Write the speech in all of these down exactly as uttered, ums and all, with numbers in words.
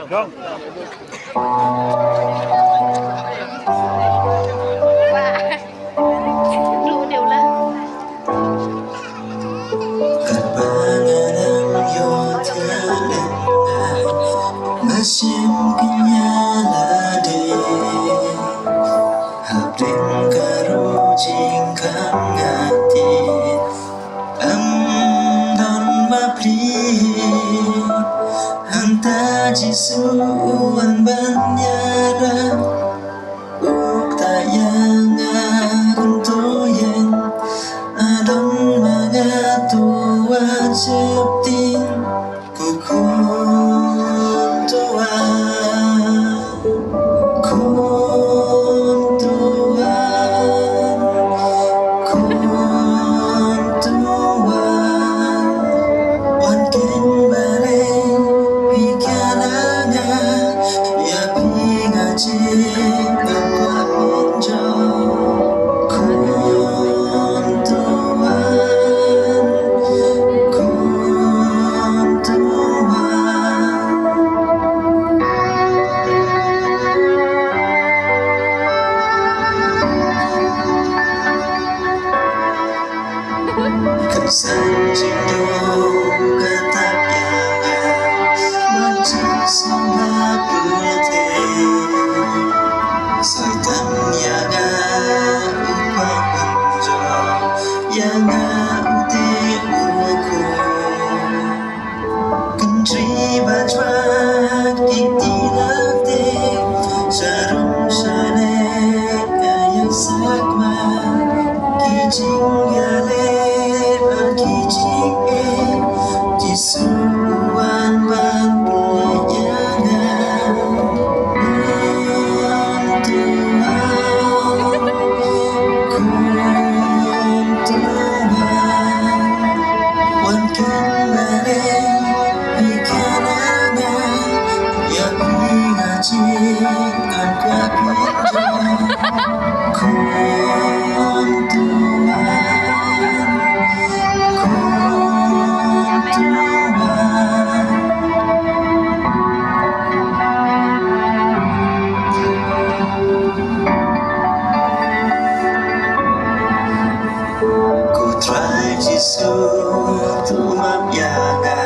Katba nga dang ïoh thngan, ba shim kñia lade. Hapdeng ka rujingkam nga tied, ym don ba plie. Hangta Jisu u wan ban ïarap. U ktah ïa nga kumto ïeng, a don ma nga to wat sheptieng. Ko Khun Tuan, Khun Tuan, Khun Tuan, wan kynbalei phi kynang ïa phi nga jied nga kwah pynjot. Khun Tuan, Khun Tuan. Ka san jingdum ka tap ïa nga, ban jingsngewbha pyrthei. Soitan ïa nga u kwah ban jop, ïa nga u dei u khun. Kynjri ba jwat ki kti lade, sharum shalei ka ïasak ma ki jingïaleh bad ki jingeh. Jisu u wan ban pynlait ïa nga. Khun Tuan, Khun Tuan, wan kynbalei phi kynang ïa phi nga jied nga kwah pynjot. Khun Tuan, Khun Tuan. Ko Trai Jisu, to map ïa nga,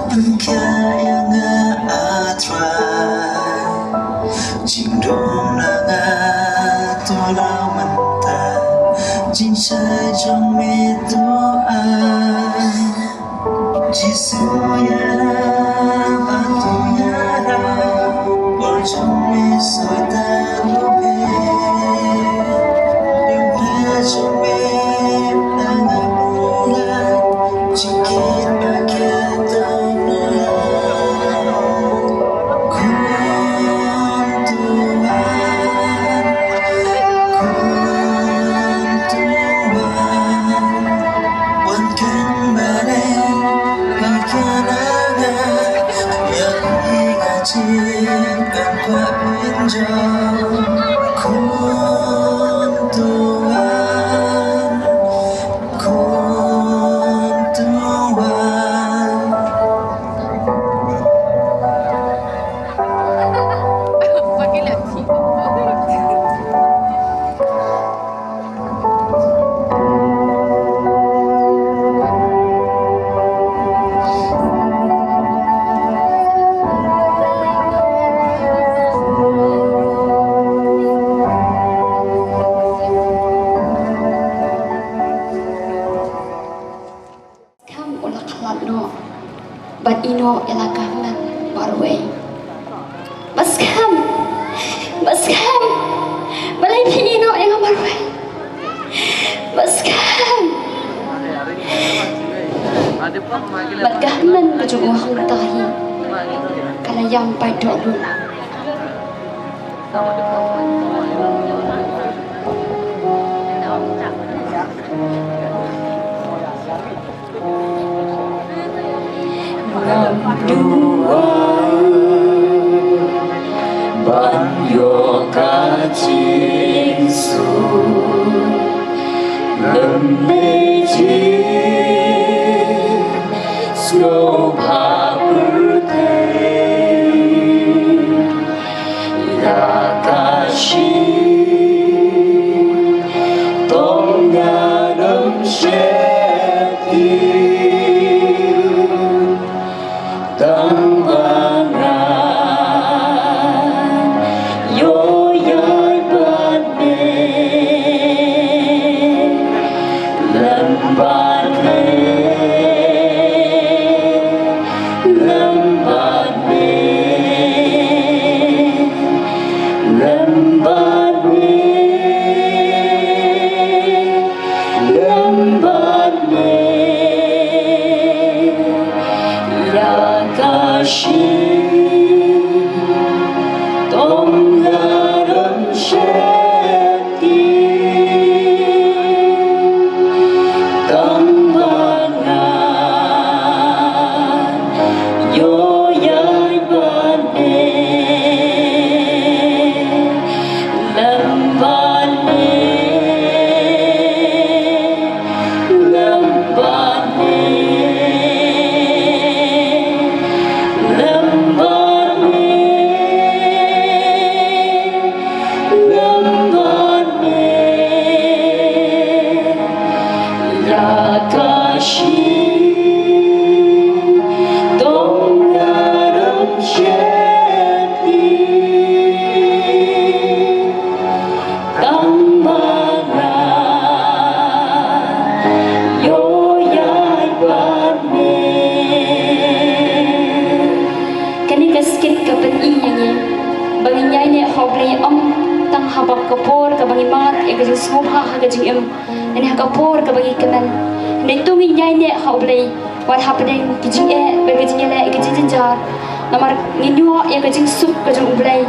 pynkhiah ïa nga, ah Trai. Jingdum na nga to la mynta, jingshai jong me to ai. Jisu ïarap, to ïarap, por jong me Soitan u phet. Ïa u briew jong me tang ha u lad, jingkit ba khia tang ha u lad. Khun Tuan, Khun Tuan. Wan kynbalei phi kynang ïa phi nga jied nga kwah pynjot. Khun Tuan, Khun Tuan. Skhem u la khlad noh bad ïehnoh ïa la ka hynmen marwei. Ba skhem, ba skhem, balei phi ïehnoh ïa nga marwei? Ba skhem. Bad ka hynmen ka jong u hangta hi ka la ïam paidbah lut. Ngam duwai ban ïoh ka jingsuk lem bejin sngewbha pyrthei. Tong harum sheptieng, tang ba nga ïoh ïaid bad me. Lem bad me, lem bad me, lem bad me, lem bad me. Ïa ka shi tong harum sheptieng, tang ba nga ïoh ïaid bad me. Kane ka skit ka pyni ïa ngi ba ngin ïaineh ha U Blei ym tang haba ka por kaba ngi mad ïa ka jingsngewbha ha ka jingim, lane ha ka por kaba ngi kmen. Hynrei to ngin ïaineh ha U Blei wat hapdeng ki jingeh bad ki jingïaleh, ki jingjynjar. Namar ngin ïoh ïa ka jingsuk ka jong U Blei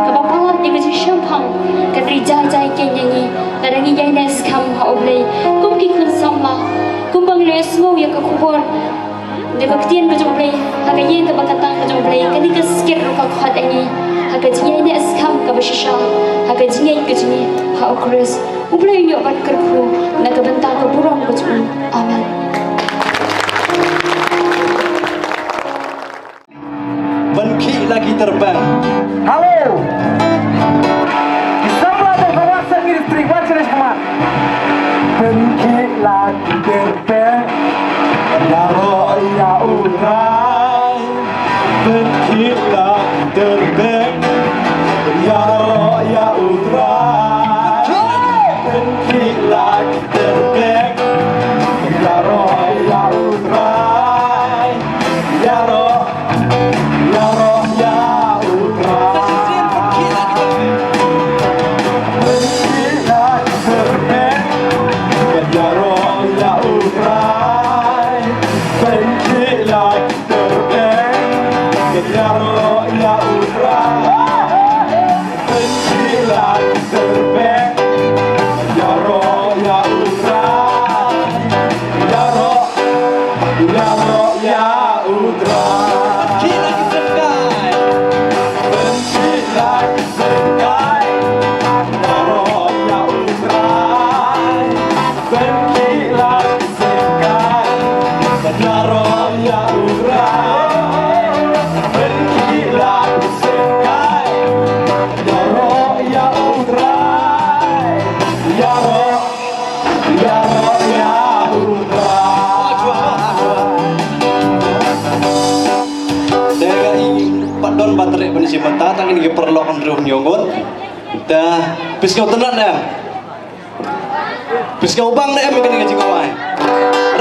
kaba palat ïa ka jingshemphang, ka ri jai jai keiñ ïa ngi lada ngi ïaineh skhem ha U Blei. Kum ki khun samla, kumba ngi la ïohsngew ïa ka khubor da ka ktien ka jong U Blei ha ka ïing kaba kyrteng ka jong U Blei, kane ka skit ruh ka khot ïa ngi ha ka jingïaineh skhem kaba shisha ha ka jingngeit ka jong ngi ha U Khrist. U Blei un ïoh ban kyrkhu na ka bynta ka burom ka jong u. Amen. Ban khih la ki tyrpeng. Halo. Ki samla dei ba wat sa ngi distrik, wat sa ngi khmat. Ban khih la ki tyrpeng. Ïaroh ïa U Trai. Ban khih la ki tyrpeng. Ïaroh ïa U Trai. Ban khih la ki tyrpeng. Ïaroh ïa U Trai. Ïaroh, ïaroh ïa U Trai. Ban khih la ki tyrpeng. Ïaroh ïa U Trai. Ban khih la ki tyrpeng. Ïaroh ïa U Trai. Ban khih la ki tyrpeng. Ïaroh ïa U Trai. Ïaroh, ïaroh ïa U Trai. Ban khih la ki syngkai. Ban khih la ki syngkai. Ïaroh ïa U Trai. Ban khih la ki syngkai. Ïaroh ïa U Trai. Ban khih la ki syngkai. Ïaroh ïa U Trai. Ïaroh, ïaroh ïa U Trai. Te ka i pat don ba treh ban ïa shi mynta, tang ïa ki paralok hynriew hynñiew ngut. Te phi sngew tynnat ne em? Phi sngew bang ne em ïa kane ka jingrwai?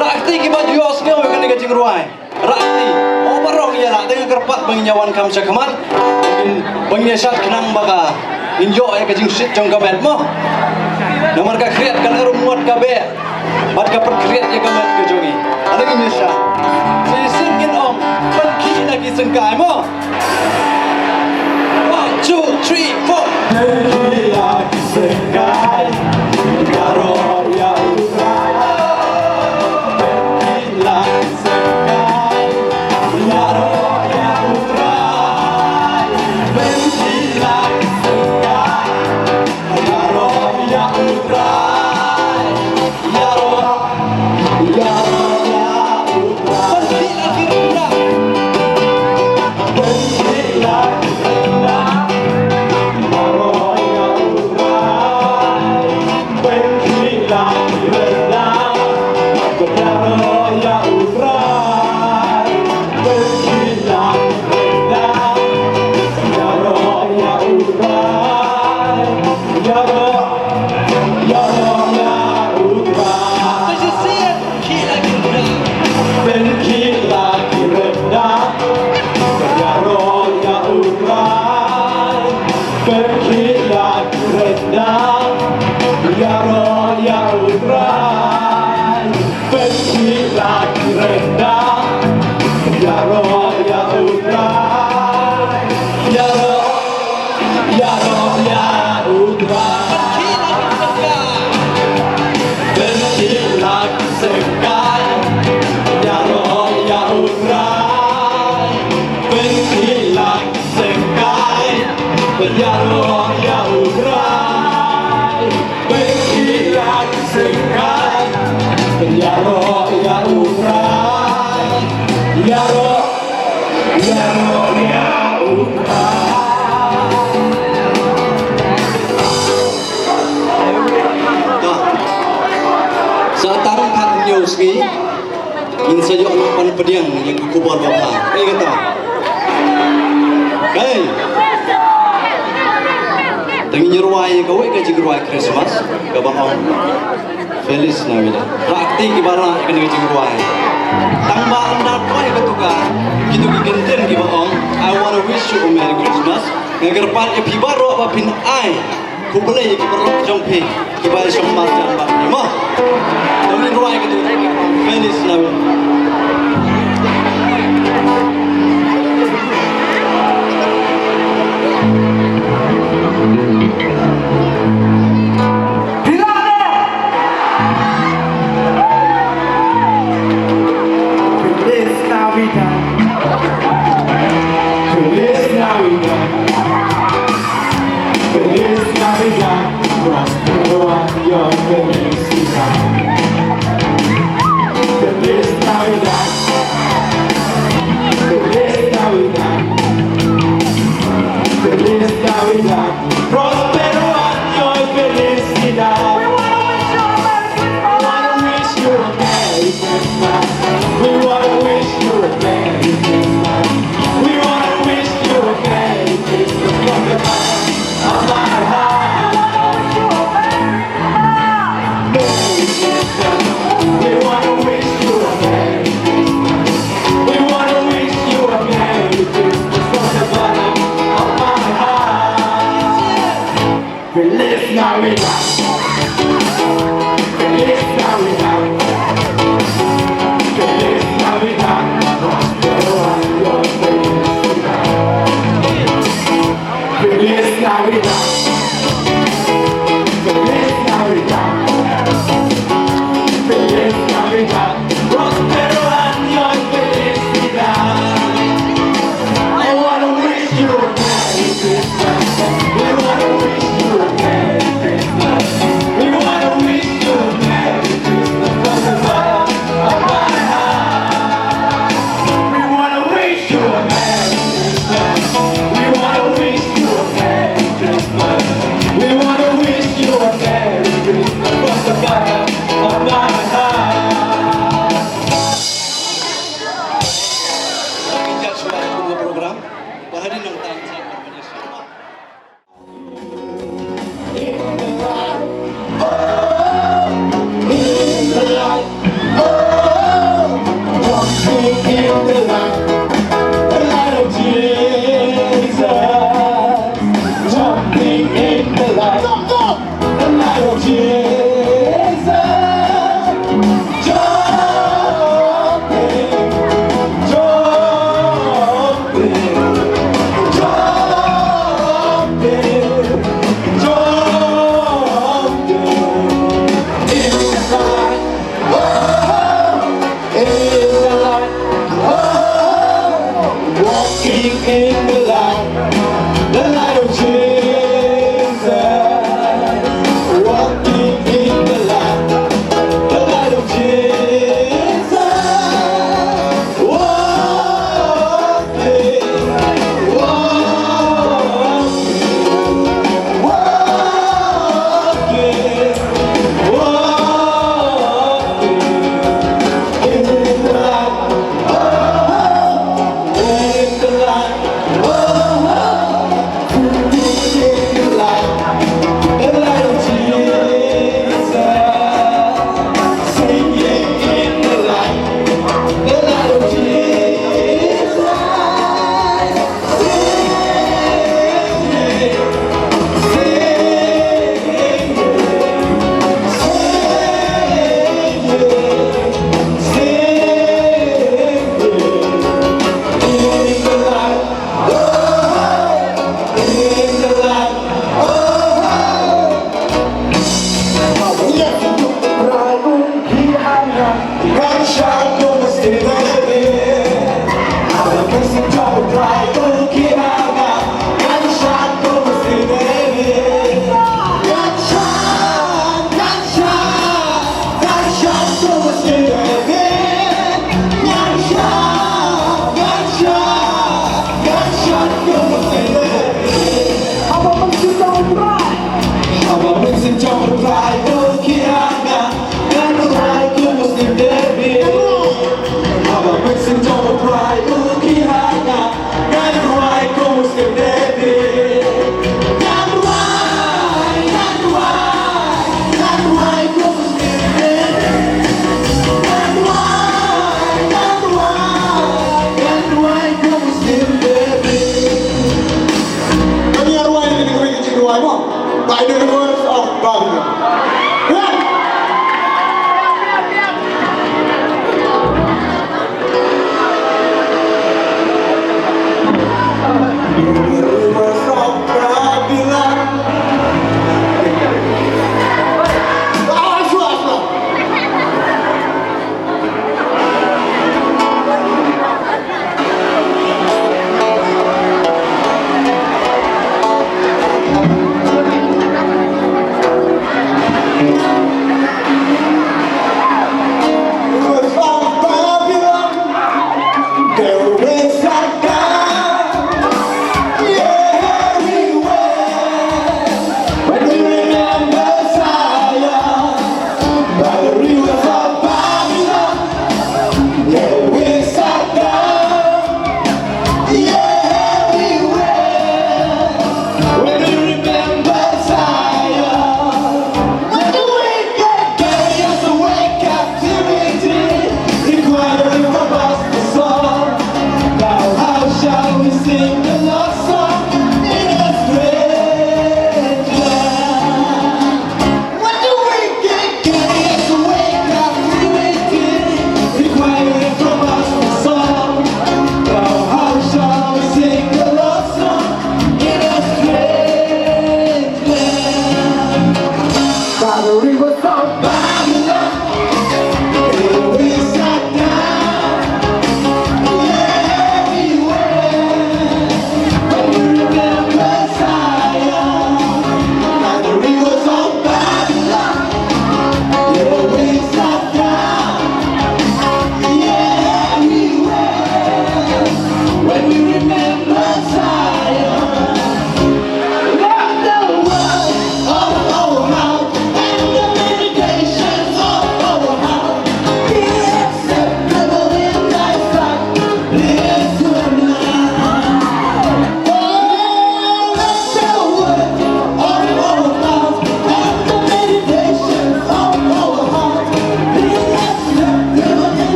Rah kti kiba ju ïohsngew ïa kane ka jingrwai. Rah kti. O baroh ngi ïa lah, te nga kyrpad ba ngin ïa wan kham sha khmat. Ba ngin, ba ngin ïa shad khnang ba ka, ngin ïoh ïa ka jingshit jong ka met mo. Namar ka khriat ka la rung wat ka beh. Bad ka pynkhriat ïa ka met ka jong ngi. Ala ngin ïa shad. Shisien ngin ong, ban khih la ki syngkai mo. One, two, three, four. Ban khih la ki syngkai. Ïaroh ïa U Trai. Ban khih la ki syngkai. Ïaroh ïa U Trai. Ban khih la ki syngkai. Ïaroh ïa U Trai. Ïaroh, ïaroh ïa U Trai. Ban khih la ki syngkai. Ban khih Ïaroh ïa U Trai, bad ki ïaid syngkai. Ïaroh ïa U Trai, ïaroh, ïaroh ïa U Trai. Sa tang khathynñiew sngi. Ngin sa ïoh nang ban pdiang ïa ka khubor babha. Kaei kata? Kaei? Te ngin rwai ïa kawei ka jingrwai Christmas kaba ong Feliz Navidad. Rakti kiba rah ïa kane ka jingrwai. Tang ba ynda poi ka tuka, kito ki kyntien kiba ong, "I wanna wish you a Merry Christmas." Nga kyrpad ïa phi baroh ba phin ai khublei ïa ki paralok jong phi kiba ïashong marjan bad phi mo. Dang ïa rwai ka tu. Feliz Navidad. Feliz Navidad. Feliz Navidad. Feliz Navidad, próspero año y felicidad. Feliz Navidad. Feliz Navidad. Feliz Navidad, próspero año y felicidad. We wanna wish you a Merry Christmas. We wanna wish you a Merry Christmas. We wanna wish you a Merry Christmas from the bottom of my heart. Merry Christmas. We wanna wish you a Merry Christmas. We wanna wish you a Merry Christmas from the bottom of my heart. Feliz Navidad. Feliz Navidad. Feliz Navidad. Próspero año y felicidad. Feliz Navidad. Feliz Navidad. Feliz Navidad. Próspero año y felicidad. I wanna wish you a Merry Christmas. We wanna wish you a Merry Christmas. We wanna wish you a Merry Christmas from the bottom of my heart. We wanna wish you a Merry Christmas. We wanna wish you a Merry Christmas. We wanna wish you a Merry Christmas from the bottom of my heart. Walking in the light, the light of Jesus. Walking in the light, the light of Jesus. Walking, walking, walking, walking in the light. Kan ïa rwai ïa kane ka jingrwai mo. By the rivers of Babylon. Right. Rivers of Babylon. Ah, sure, sure.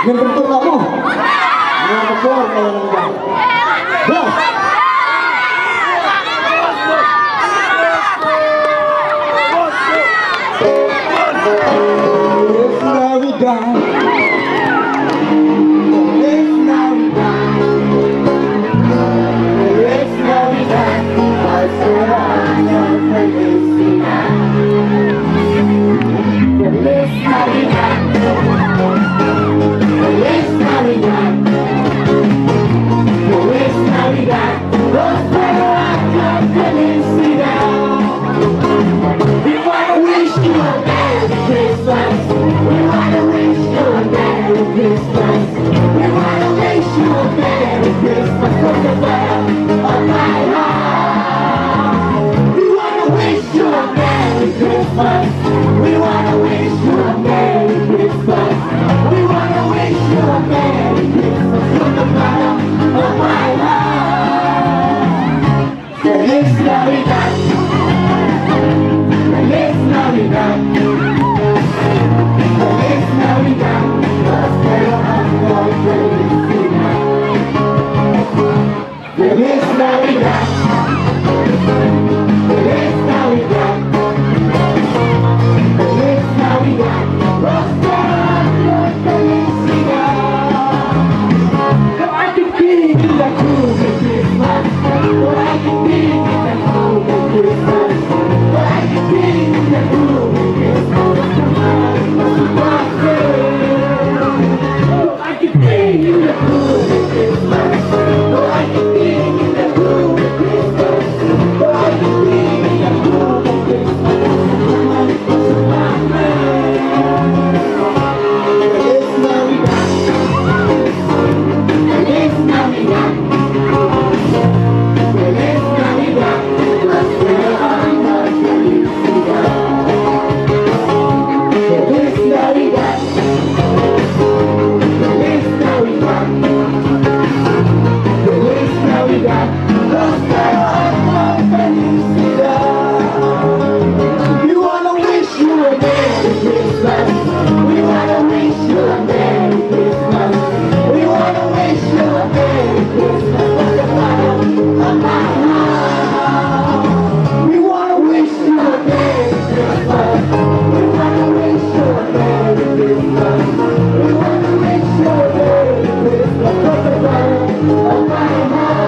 Ngin kyntu ka mo. Ngin kyntu ka mo. Yes. Feliz Navidad. Feliz Navidad. Feliz Navidad. Feliz Navidad. Feliz Navidad. Próspero año, felicidad. We wanna wish you We wanna wish you a Merry Christmas. We wanna wish you a Merry Christmas from the bottom of my heart. Feliz Navidad. Feliz Navidad. Feliz Navidad. Prospero año y felicidad. Feliz Navidad. Feliz Navidad. Feliz Navidad. Prospero año y felicidad. But I can be in the groove with Christmas. But I can be in the groove with Christmas. But I can be in the groove with Christmas. Come on, let's rock it. Feliz Navidad, próspero año y felicidad. We wanna wish you a Merry Christmas. We wanna wish you a Merry Christmas. We wanna wish you a Merry Christmas from the bottom of my heart. We wanna wish you a Merry Christmas. We wanna wish you a Merry Christmas. We wanna wish you a Merry Christmas from the bottom of my heart.